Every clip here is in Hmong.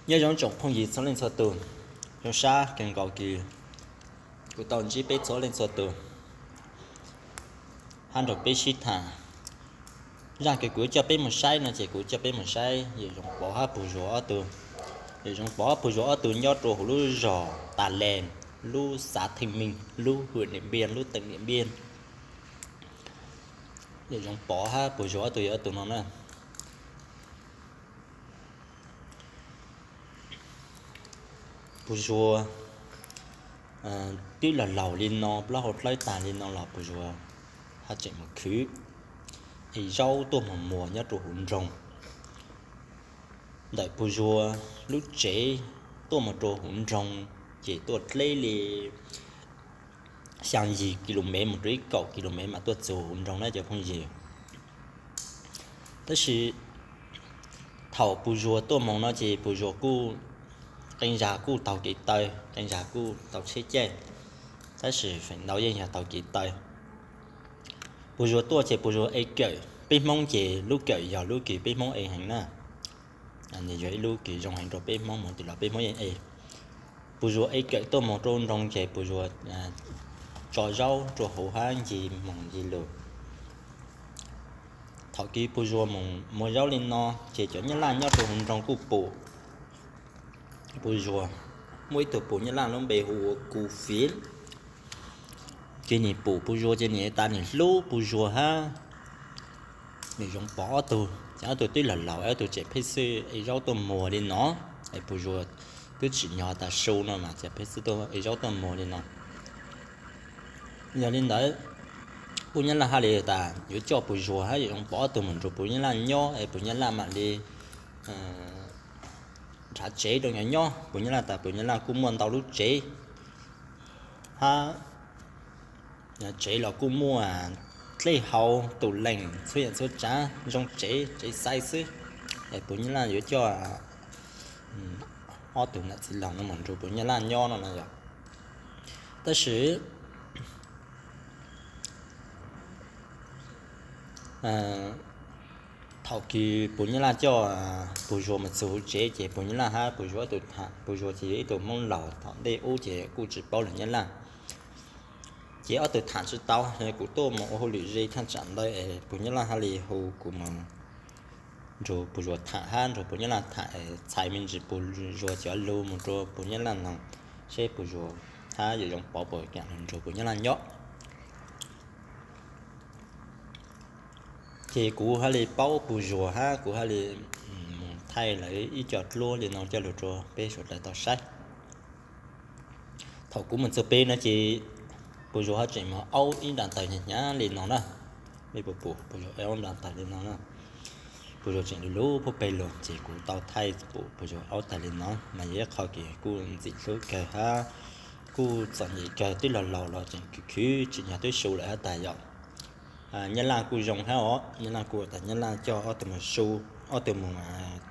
Nyob zoo tsoom phooj ywg txhua leej txhua tus, zoo sab kawg nkaus kws kuv tau ntsib peb txhua leej txhua tus hab nrog peb sib tham. Zaj kws kuv coj peb mus saib no ces kuv coj peb mus saib Yawm Zoov Pov hab Pug Zuag ob tug. Yawm Zoov Pov hab Pug Zuag ob tug nyob rua huv lub zog Tas Les, lub xav Theej Meej, lub hwm Niam Npiaj, lub teem Niam Npiaj. Yawm Zoov Pov hab Pug Zuag ob tug yog ob tug no na. Pug Zuag twb laug laug li no, plaub hau dlawb tag li no los Pug Zuag haj tseem mus khwv es zaub tuaj mus muag nyob rua huv nroog. Ntawm Pug Zuag lub tsev tuaj mus rua huv nroog ces tuaj dleb li xyaa yim kis lus mev mus rua ib kaum kis lus mev mas tuaj txug huv nroog na cov phooj ywg. Tab sis thaum Pug Zuag tuaj moog no ces Pug Zuag kuj qee zag kuj taug kev taw, qee zag kuj tau tsheb caij, tab sis feem ntau yeej yog taug kev taw. Pug Zuag tuaj ces Pug Zuag ev kawm, peb Hmoob ces lub kawm yog lub kws peb Hmoob ev heev na. Nws yog ib lub kws zoo heev rua peb Hmoob, moog twg los peb Hmoob yeej ev. Pug Zuag ev kawm tuaj moog rua nroog ces Pug Zuag tso zaub rua huv hab ncig moog ncig lug. Thaum kws Pug Zuag moog muag zaub li no ces cov nyab laj nyob rua huv nroog kuj pum Pug Zuag. Muaj ib tug pug nyab laj lub npe hu ua Ku Fiv, ces nwg pum Pug Zuag ces nwg tas nwg hlub Pug Zuag hab Yawm Zoov Pov ob tug. Ces ob tug twb laug laug, ob tug tseem pheej xwb ev zaub tuaj muag li no. Es Pug Zuag twb tsim nyog tas su no mas tseem pheej xwb ev zaub tuaj muag li no. Yog li ntawd, pug nyab laj haj li tas yuav coj Pug Zuag hab Yawm Zoov Pov ob tug mus nrug pug nyab laj nyob es pug nyab laj mam li nrhav tsev rau nkawd nyob. Pug nyab laj tas pug nyab laj kuj muaj ntau lub tsev hab tsev los kuj muaj dlej hau, tus lees, txhua yam txhua tsaav, zoo tsev, tsev xaiv xwb. Es pug nyab laj yuav coj ob tug nam txiv laug no mus nrug pug nyab laj nyob no na yom. Tab sis thaum kws pug nyab laj coj pug Zuag mus txug huv tsev ces pug nyab laj hab pug Zuag ob tug tham. Pug Zuag ces yog ib tug Hmoob laug, thaum ntej ub ces kuj tsis paub lug nyab laj, ces ob tug tham tsis tau. Kuv tuaj mus ua hauj lwm ze thaj tsam ntawd es pug nyab laj haj li hu kuv mus nrug pug Zuag tham hab nrug pug nyab laj tham es txhais me ntsis pug Zuag cov lug mus rua pug nyab laj noog seb pug Zuag hab Yawm Zoov Pov puas kam lug nrug pug nyab laj nyob. Ces kuv haj li paub pug Zuag hab kuv haj li mus thaij lawv ib co dluab li no coj lug rua peb suav dlawg tau saib. Thaum kuv mus txug peb no ces pug Zuag haj tseem mus aub ib nra tawg hnyav hnyav li no na. Mej puas pum pug Zuag aub nra tawg li no na. Pug Zuag tseem lug lub phuj peg lug ces kuv tau thaij pum pug Zuag aub tawg li no mas yog ib qho kws kuj ntxim hlub kawg hab kuj txom nyem kawg, twb laug laug los tseem khwv khwv tsim nyog twb su lawm hab tas yom. Nyab laj kuj zoo hab os, nyab laj kuj tas nyab laj coj ob tug mus su, ob tug mus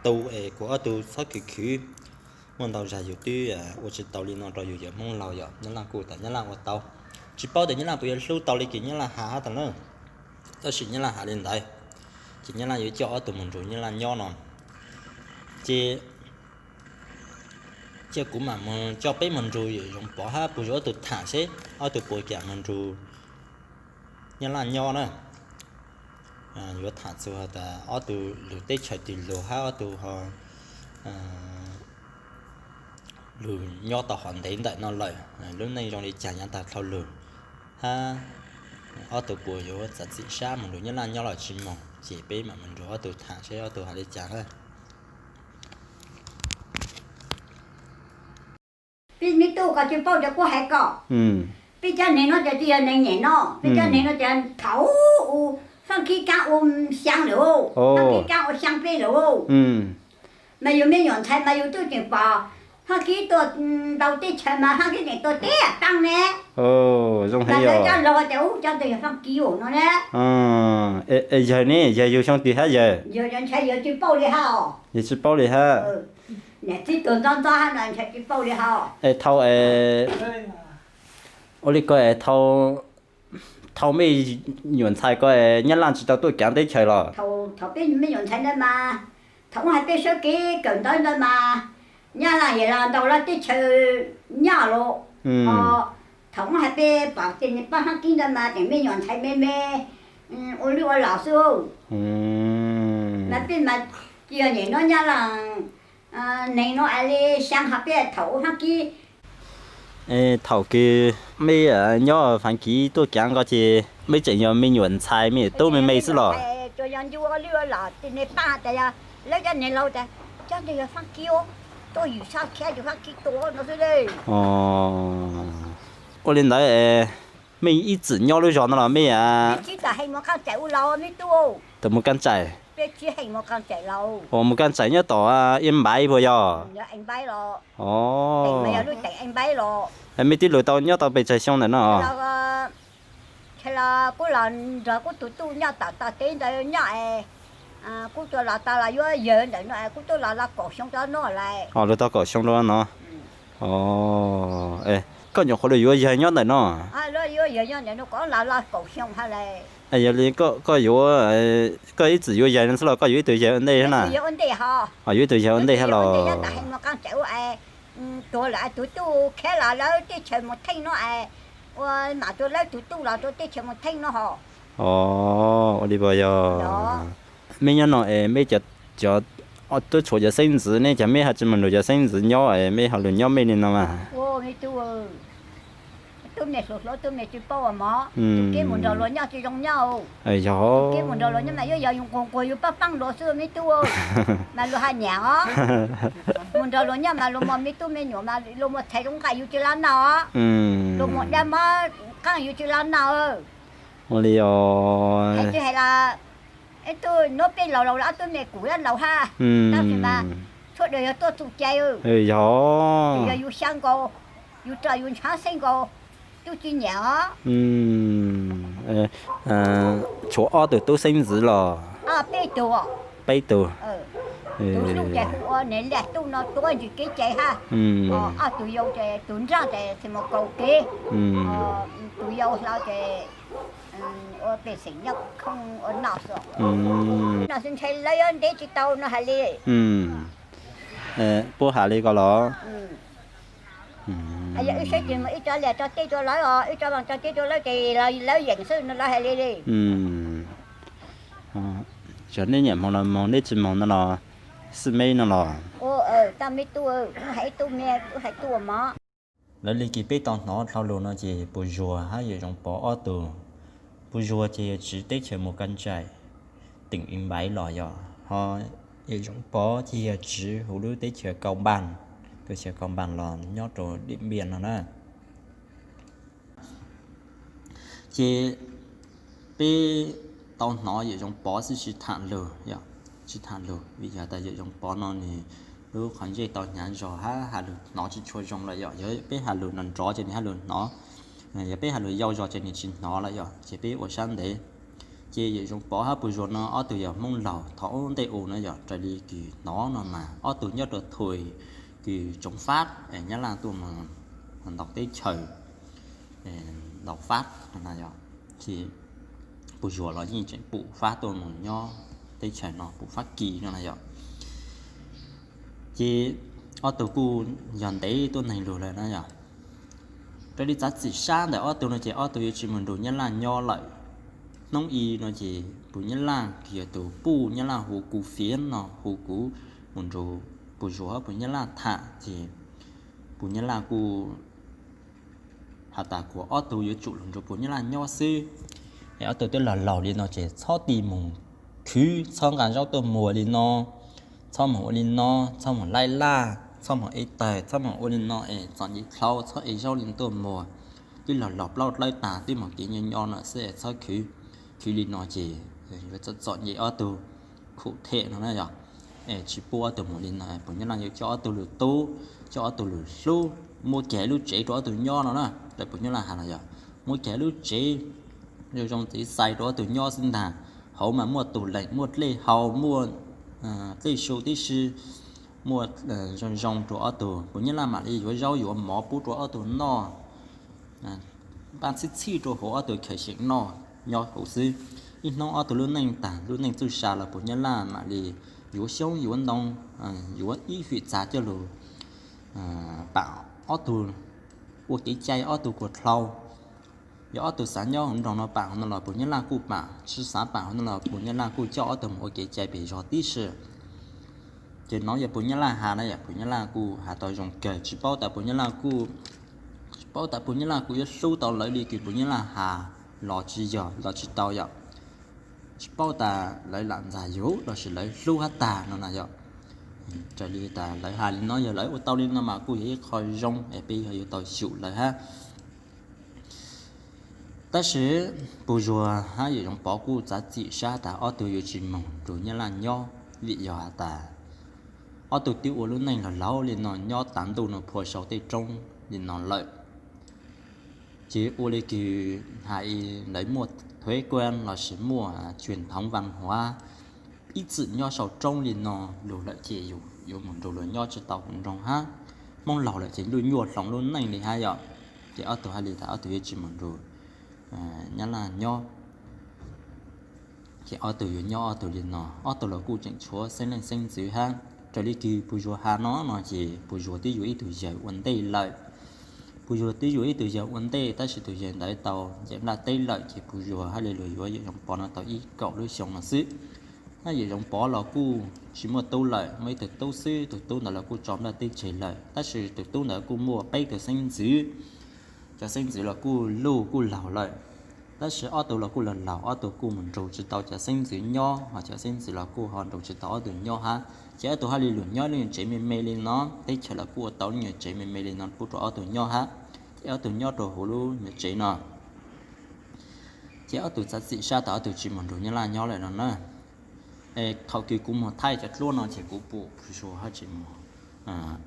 tu es kuv ob tug txhob khwv khwv. Muaj ntau zag yus twb ua tsis tau li no rau yus cov Hmoob laug yom, nyab laj kuj tas nyab laj ua tau. Tsis paub tas nyab laj puas yuav hlub tau li kws nyab laj has hab tas na. Tab sis nyab laj has li ntawd, ces nyab laj yuav coj ob tug mus nrug nyab laj nyob no. Ces cia kuv mam mus coj peb mus nrug Yawm Zoov Pov hab pug Zuag ob tug tham seb ob tug puas kam mus nrug nyab laj nyob na. Yuav tham txug has tas ob tug lug teb chaws twg lug hab ob tug ho lug nyob tau hov ntev ntawm no lawm, lub neej zoo li cas nyob tag dhau lug, hab ob tug puas yuav txav txim sab mus nrug nyab laj nyob los tsis moog, ces peb mam mus nrug ob tug tham seb ob tug has li cas na. Peb meb tub koj tsis paub cov kuv hais koj. Peb cov neeg no ces twb yog neeg nyem no, peb cov neeg no ces thaum ub Faaj Kib kaab ua xyaa lawm, Faaj Kib kaab ua xyaa peb lawm. Mas yus me nyuam ntxhais mas yus twb tseem pom Faaj Kib tuaj ntau teb chaws mas Faaj Kib tseem tuaj teb taab ne. Mas lawv cov laug tias ub cov ntawd yog Faaj Kib no ne. Yawg ne, yawg yug xyoo twg hab yawg? Yawg ntshai yawg tsis paub li hab. Yawg tsis paub li hab. Niam txiv tuag ntxov ntxov hab no ntshai tsis paub li hab. Thau, ua li ko, thau mej nyuam ntxhais ko nyab laj tsis tau tuaj kaav teb chaws los? Thaum peb me nyuam ntxhais ntawd mas, thaum ub hais peb sawv kev kawm ntawv ntawd mas, Nyab Laj yam los ntaus lawv teb chaws nyab los, thaum ub hais peb pom tej niag pab Fab Kib ntawd mas tseem me nyuam ntxhais me me ua lwj ua los xwb. Mas peb mas tsis yog nim no Nyab Laj neeg no es li xyaa ho peb thaum ub Fab Kib. Thaum kws mej nyob Fab Kib tuaj kaav nkaus ces mej tseem yog me nyuam ntxhais me nyuam tub me me xwb los? Tsuas yog ncu ua lwj ua los tej niag pab tas yog lawv cov niag laus tas cov ntawd yog Fab Kib tuaj ywm sab khiab yus Fab Kib tua no xwb le. Ua li ntawd mej ib txwm nyob lub zos no los mej tsis tas heev mus qee tsaim ua los me tub. Tau mus qee tsaim? Peb tsis heev mus qee tsaim los. Mus qee tsaim nyob tom Ib Npaiv puas yog? Mej twb lug tau nyob tau pes tsawg xyoo ntawm no? Los kuv los nrog kuv tus tub nyob tom tog teb ntawd nyob es kuv tsuas los tau los yuav yawg ntawm no es kuv twb los los kaum xyoo rau no lawm. Lug tau kaum xyoo rau no. Koj nyuam qhuav lug yuav yawg nyob ntawm no? Yuav yawg nyob ntawm no kuv los los kaum xyoo ha lawm. Yog li koj yuav, koj ib txwm yuav yawg no xwb los koj yuav ib tug yawg ua ntej na? Yuav ib tug yawg ua ntej hab los? Tuag lawm tus tub khiav los lawv teb chaws mus theej no es ua mam rua lawv tus tub los rua teb chaws mus theej no hos. Ua li puas yog? Mej nyob no es mej cov, cov, twb tshuav cov xeeb ntxwv ne, cas mej ho tsis mus nrug cov xeeb ntxwv nyob es mej ho lug nyob mej li no mas? Tub me hluas hluas tub me tsis paub ua mov, tus kib mus nrog luag nyob tsis zoo nyob. Yog, tus kib mus nrog luag nyob mas yuav yog yus nquag nquag yus paab paab luag xwb me tub, mas luag haj nyiam os. Mus nrog luag nyob mas luag muaj me tub me nyuam mas luag muaj txhais zoo nqaij yus tsis los noj os. Luag muaj dab mob qaab yus tsis los noj. Ua li os. Hais tsis hais los ib tug nuav peb laus laus los ob tug me kuj yuav laus hab, tab sis mas tshuav dua yog tuaj txuj cai. Yog, yog yus xyaa nkaus, yus rau yus ntshaav xeeb nkaus, tub tsis nyiam os. Tshuav ob tug tub xeeb ntxwv los? Peb tug. Peb tug. Tus hlub ces hu ua Niam Liaj Tub no tuav ntsis kev cai hab. Ob tug yau ces tus nraug ces txhais mus kaum kev, tus yau hlo ces ua pej xeem nyob khoob ua noj xwb. Noj xwb ntshe lawv yuav ntev tsis tau no hais li. Puab has li ko los? Yog wb saib tsis mus wb tso liam tso teb rua lawv os, wb tso vaaj tso teb rua lawv ces lawv yeem xwb no lawv hais li li. Yog neb nyiam moog los moog, neb tsis moog no los xwb meb no los? Tau me tub, wb hais tub me, wb hais tub ua mov. Lawv li kis peb tau hnov dhau lug no ces Pus Zuag hab Yawm Zoov Pov ob tug. Pus Zuag ces yog tswv teb chaws Mus Ka Ntsaim, teem Ib Npaiv los yog, ho Yawm Zoov Pov ces yog tswv huv lub teb chaws Kau Npaaj, teb chaws Kau Npaaj los nyob rau Diam Npiaj no na. Ces peb tau hnov Yawm Zoov Pov xwb tsis tham lug, tsis tham lug vim yog tas Yawm Zoov Pov no nws lub qhov ntsej tau hnyav zog hab has lug hnov tsis tshua zoo lawm yom. Yog peb has lug nrov nrov ces nws has lug hnov, yog peb has lug yau zog ces nws tsis hnov lawm yom, ces peb ua sab ntev. Ces Yawm Zoov Pov hab Pus Zuag no ob tug yog Hmoob laug thov ub ntej u na yom, raws li kws hnov no mas ob tug nyob rau thaum kws tsoov fab, Nyab Laj tuaj mus ntaus teb chaws, ntaus fab, ces Pus Zuag los yeej tseem pum fab tuaj mus nyob teb chaws no, pum Fab Kis no na yom. Ces ob tug kuj yog ntev tuab neeg lug lawm na yom. Raws li txav txim sab ntawm ob tug no ces ob tug yuav tsis mus nrug Nyab Laj nyob lawm. Hnub i no ces Pus Nyab Laj kws yog tus puj Nyab Laj hu kuv fiav no hu kuv mus nrug Pus Zuag hab Pus Nyab Laj tham ces Pus Nyab Laj kuj has tas kuas ob tug yuav tsum lug nrug Pus Nyab Laj nyob xwb. Es ob tug twb laug laug li no ces txhob tig mus khwv, txhob nqa zaub tuaj muag li no, txhob mus ua li no, txhob mus laij laj, txhob mus ev tawg, txhob mus ua li no es txom nyem dlhau, txhob ev zaub li no tuaj muag. Twb laug laug plaub dlawb tag, twb mus kev nyo nyo no xwb es txhob khwv, khwv li no ces yuav txom nyem ob tug, khum them no na yom. Es tsis pub ob tug mus li no, Pus Nyab Laj yuav coj ob tug lug tub, coj ob tug lug hlub, muab kiag lub tsev rau ob tug nyob no na. Raws Pus Nyab Laj has no yog muab kiag lub tsev zoo zoo txiv xais rau ob tug nyob xwb ntag. Hauv mas muaj tug leem, muaj dlej hau, muaj dlej su tib si, muaj zoo zoo rau ob tug. Pus Nyab Laj mam li yuav zaub yuav mov pub rau ob tug noj, npaj txhij txhij rau hauv ob tug khaws seem noj nyob hauv xwb. Ib hnub ob tug lub neej tag, lub neej txuj sa los Pus Nyab Laj mam li yuav xyoob yuav ntoo, yuav ib hwm txav coj lug pam ob tug ua kev cai ob tug kuj dhau. Yog ob tug xav nyob hauv nroog no pam hauv no los puas Nyab Laj kuj pam, tsis xav pam hauv no los puas Nyab Laj kuj coj ob tug mus ua kev cai pem zog tib si. Ces no yog puas Nyab Laj has na yom, puas Nyab Laj kuj has tau zoo kawg, tsis paub tas puas Nyab Laj kuj, tsis paub tas puas Nyab Laj kuj yuav hlub tau lawv li kws puas Nyab Laj has los tsis yog los tsis tau yom. Tsis paub tas lawv lam ntxag yus los sis lawv hlub hab tag no na yom. Raws li tas lawv has li no yog lawv ua tau li no mas kuj yog ib qho zoo es peb yog yuav tau xyum lawv hab. Tab sis Pus Zuag hab Yawm Zoov Pov kuj txav txim sab tas ob tug yuav tsis moog nrug Nyab Laj nyob, vim yog has tas ob tug twb ua lub neej laug laug li no nyob tav ntuj no phua sau tej roob li no lawm. Ces ua li kws has lawv muaj thuế quan los sis muaj truyền thống văn hóa, ib txwm nyob sau roob li no lug lawm ces yus yuav mus nrug luag nyob tsis tau hauv nroog hab. Hmoob laug lawm ces nyuaj hloov lub neej li hab yom. Ces ob tug has li tas ob tug yuav tsis mus nrug Nyab Laj nyob. Ces ob tug yuav nyob ob tug li no, ob tug los kuj tseem tshuav xeeb leej xeeb ntxwv hab. Raws li kws Pus Zuag has no no ces Pus Zuag twb yuav ib tug yawg ua ntej lawm. Pus Zuag twb yuav ib tug yawg ua ntej, tab sis tus yawg ntawd tau ncaim nplaj teb lawm, ces Pus Zuag hab li luag yuav Yawm Zoov Pov no tau ib kaum lub xyoo no xwb. Hab Yawm Zoov Pov los kuj tsis muaj tub lawm, muaj ib tug tub xwb, tus tub ntawd los kuj tso nplaj teb tseg lawm, tab sis tus tub ntawd kuj muaj peb tug xeeb ntxwv. Cov xeeb ntxwv los kuj luj kuj laug lawm, tab sis ob tug los kuj laug laug, ob tug kuj mus nrug tsis tau cov xeeb ntxwv nyob, ho cov xeeb ntxwv los kuj ho nrug tsis tau ob tug nyob hab. Ces ob tug hab li lug nyob lub nyuag tsev me me li no, teb chaws los kuj ua tau lub nyuag tsev me me li no pub rau ob tug nyob hab. Ces ob tug nyob rau hauv lub nyuag tsev no, ces ob tug txav txim sab tas ob tug tsis mus nrug Nyab Laj nyob lawm no na. Es thaum kws kuv mus thaij cov dluab no ces kuv pum Pus Zuag hab tseem mus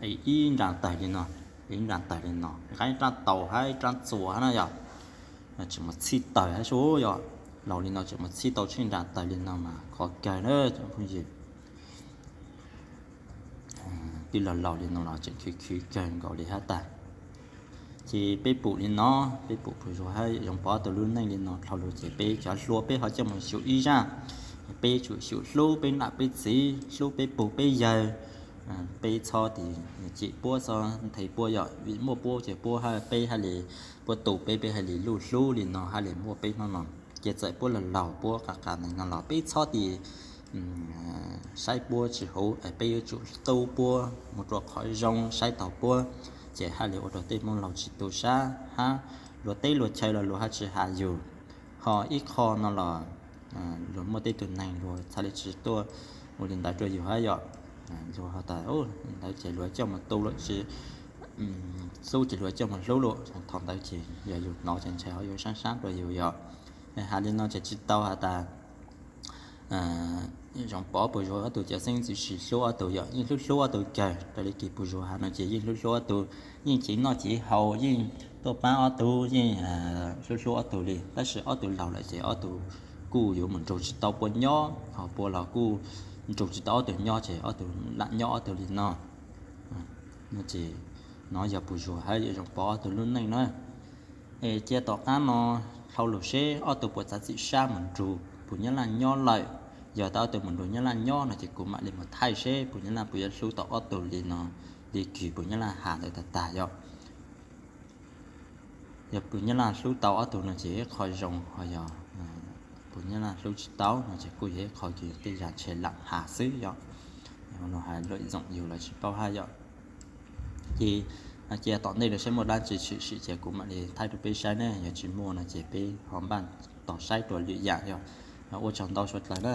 ib nra tawg li no, ib nra tawg li no, nqa ib rab taus hab ib rab txuas hab na yom, tseem mus txhij tawg hab sub yom, laug li no tseem mus txhij tau tsheej nra tawg li no mas khov kawg na cov phooj ywg. Twb laug laug li no los tseem khwv khwv kawg nkaus li hab tag. Ces peb pum li no, peb pum Pus Zuag hab Yawm Zoov Pov tau lub neej li no dhau lug ces peb cov hluas peb ho coj mus xyum ib zaj. Peb tsum xyum hlub peb nam peb txiv, hlub peb pug peb yawg. Peb txhob tis cem puab, txhob nthe puab yom, vim muaj puab ces puab hab peb hab li, puab tu peb, peb hab li luj hlub li no hab li muaj peb hnub no. Ces txawm puab laug laug puab qas qas neeg no los peb txhob tis saib puab tsis huv, peb yuav tsum tu puab mus rua qhov zoo, saib taug puab, ces hab li ua rau tej Hmoob laug tsis tu sab hab luag teb luag chaw los luag hab tsis has yug. Ho ib qho no los luag muaj tej tug neeg luag txhad li tsis tuaj ua li ntawd rua yug hab yom. Luag has tas ntawd ces luag coj mus tu lawm tsis hlub ces luag coj mus hlub lawm. Thaum ntawd ces yog yug hnov ces ntshai ho yuav saab saab rua yug yom. Has li no ces tsis tau has tas Zoov Pov Pus Zuag ob tug cov xeeb ntxwv tsis hlub ob tug yom, yeej hlub hlub ob tug kawg. Raws li kws Pus Zuag has no ces yeej hlub hlub ob tug, yeej cev noj cev haus, yeej tuaj paab ob tug, yeej hlub hlub ob tug li. Tab sis ob tug laug lawm ces ob tug kuj yuav mus nrug tsis tau puab nyob, ho puab los kuj nrug tsis tau ob tug nyob ces ob tug lam nyob ob tug li no. No ces no yog Pus Zuag hab Yawm Zoov Pov ob tug lub neej na. Es cia tom qaab no dhau lug seb ob tug puas txav txim sab mus nrug puj Nyab Laj nyob lawm. Yog tas ob tug mus nrug Nyab Laj nyob no ces kuv mam li mus thaij seb puj Nyab Laj puas yuav hlub tau ob tug li no, li kws puj Nyab Laj has ntawd tag tag yom. Yog puj Nyab Laj hlub tau ob tug no ces ib qho zoo, ho yog puj Nyab Laj hlub tsis tau no ces kuj yog ib qho kws tej zag tshe lam has xwb yom. Luag has luam zoom yug los tsis paub hab yom. Ces cia tom ntej no seb muaj dlaab tsi tshwm sim ces kuv mam li thaij rau peb saib ne, yog tsis muaj no ces peb ho npaj tos saib rua lwm yaam yom. Ua tsaug ntau suav dlawg na.